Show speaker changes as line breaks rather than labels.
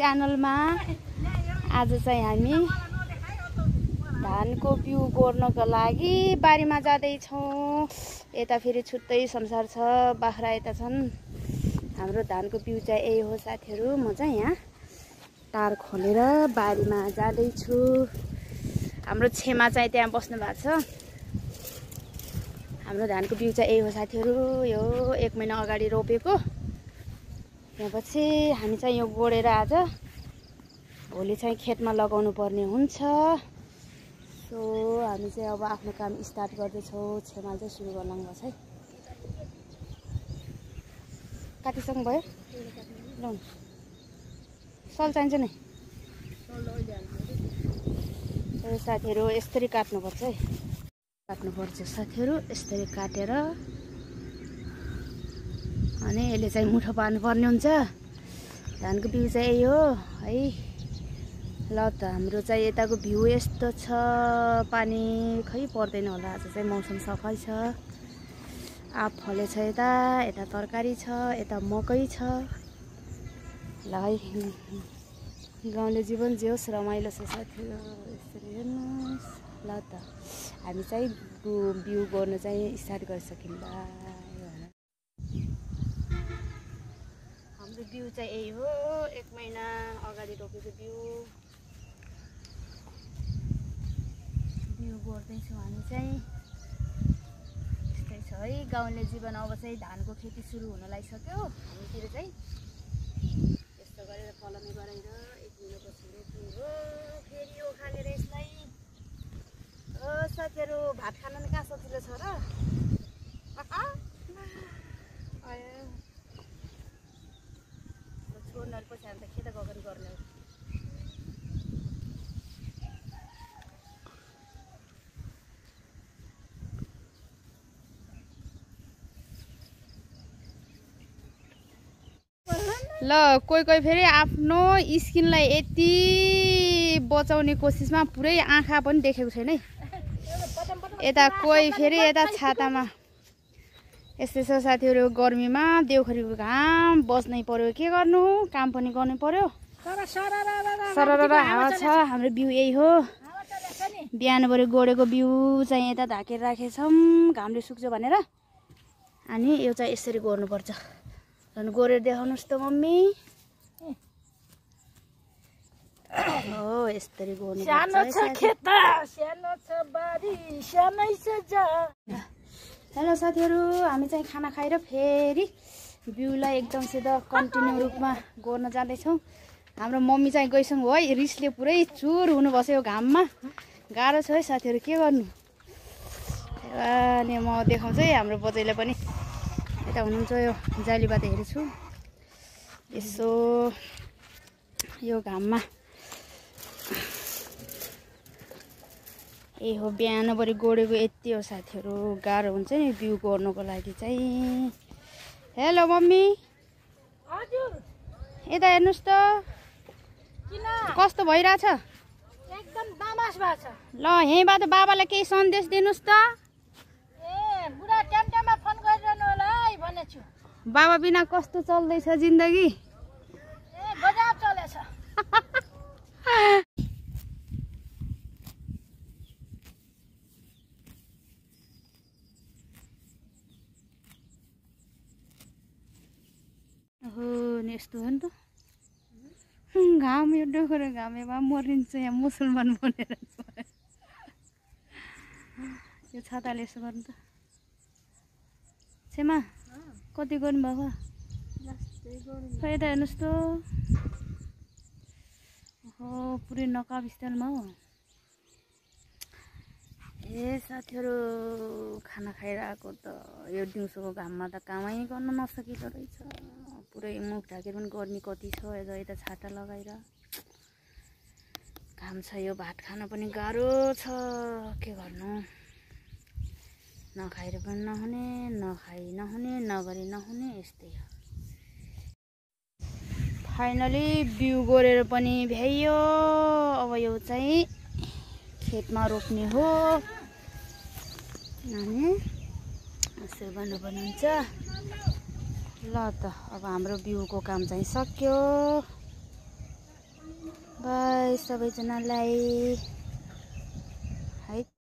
च्यानलमा। आज चाहिँ हामी धानको बिउ गोड्नको लागि बारीमा जाँदैछौँ। यता फेरि छुट्टै संसार छ, बाख्रा यता छन्। हाम्रो धानको बिउ चाहिँ यही हो साथीहरू। म चाहिँ यहाँ तार खोलेर बारीमा जाँदैछु। हाम्रो छेमा चाहिँ त्यहाँ बस्नु भएको छ। हाम्रो धानको बिउ चाहिँ यही हो साथीहरू। यो 1 महिना अगाडि रोपेको। त्यसपछि हामी चाहिँ यो गोडेर आज भोलि चाहिँ खेतमा लगाउनु पर्ने हुन्छ। सो हामी चाहिँ अब आफ्नो काम स्टार्ट गर्दैछौँ। छेमा चाहिँ सुरु गर्न भएको छ है। काटिसक्नु भयो? ल सल चाहिन्छ नि। साथीहरू यसरी काट्नुपर्छ है। काट्नुपर्छ साथीहरू, यसरी काटेर अनि यसले चाहिँ मुठो पार्नुपर्ने हुन्छ। धानको बिउ चाहिँ यही हो है। ल त हाम्रो चाहिँ यताको भ्यू यस्तो छ। पानी खै पर्दैन होला। आज चाहिँ मौसम सफा छ। आँप फलेछ, यता यता तरकारी छ, यता मकै छ। ल है गाउँले जीवन जे होस् रमाइलो छ साथीहरू। यसरी हेर्नुहोस्। ल त हामी चाहिँ बिउ गोड्न चाहिँ स्टार्ट गरिसक्यौँ। ल हाम्रो बिउ चाहिँ यही हो। 1 महिना अगाडि रोपेको बिउ गोड्दैछौँ हामी चाहिँ। त्यस्तै छ है गाउँले जीवन। अब चाहिँ धानको खेती सुरु हुन लागिसक्यो हामीतिर चाहिँ। यस्तो गरेर फलाउने गराएर 1 महिनापछि रोप्ने हो। फेरि यो खानेर यसलाई साथीहरू भात खान नि कहाँ सजिलो छ र। छोड्नहरू पछि हामी त खेत गगरी गर्ने हो। ल कोही कोही फेरि आफ्नो स्किनलाई यति बचाउने कोसिसमा पुरै आँखा पनि देखेको छैन है। यता कोही फेरि यता छातामा यस्तै छ साथीहरू। गर्मीमा देउखरीको घाम बस्नै पर्यो, के गर्नु, काम पनि गर्नु पर्यो। सरर हावा छ। हाम्रो बिउ यही हो। बिहानभरि गोडेको बिउ चाहिँ यता ढाकेर राखेछौँ घामले सुक्छ भनेर। अनि यो चाहिँ यसरी गोड्नुपर्छ। झन् गोडेर देखाउनुहोस् त मम्मी। हो यसरी गोड्नु।
सानो छ खेत, सानो छ बारी, सानै छ जा।
हेलो साथीहरू, हामी चाहिँ खाना खाएर फेरि बिउलाई एकदम सिधा कन्टिन्यू रूपमा गोड्न जाँदैछौँ। हाम्रो मम्मी चाहिँ गइसँग हो है। रिसले पुरै चुर हुनुभएको छ यो घाममा। गाह्रो छ है साथीहरू, के गर्नु। अनि म देखाउँछु है हाम्रो बजैलाई पनि। यता हुनुहुन्छ यो जालीबाट हेर्छु। यसो यो घाममा यही हो। बिहानभरि गोडेको यति हो साथीहरू। गाह्रो हुन्छ नि बिउ गोड्नको लागि चाहिँ। Hello mummy.
हजुर
यता हेर्नुहोस् त
किन
कस्तो भइरहेछ।
एकदम दामास भएको छ।
ल यहीँबाट बाबालाई केही सन्देश दिनुहोस् त।
ए बुढा टाइममा फोन गरिरहनु होला है भनेछु।
बाबा बिना कस्तो चल्दैछ जिन्दगी।
ए गजब चलेछ।
हो नि यस्तो हो नि त। घाम यो डोखरो घामेमा मरिन्छ यहाँ मुसलमान बनेर। यो छाताले यसो गर्नु त। छेमा कति गर्नुभएको? यता हेर्नुहोस् त। हो पुरै नकाब स्टाइलमा हो। ए साथीहरू खाना खाएर आएको त यो दिउँसोको घाममा त कामै गर्न नसकिँदो रहेछ। पुरै मुख ढाकेर पनि गर्मी कति छ। यता छाता लगाएर घाम छ। यो भात खान पनि गाह्रो छ, के गर्नु। नखाएर पनि नहुने, नखाइ नहुने, नगरी नहुने, यस्तै हो। फाइनली बिउ गोडेर पनि भ्याइयो। अब यो चाहिँ खेतमा रोप्ने हो। अनि यसो गर्नुपर्ने हुन्छ। ल त अब हाम्रो बिउको काम चाहिँ सक्यो। सबैजनालाई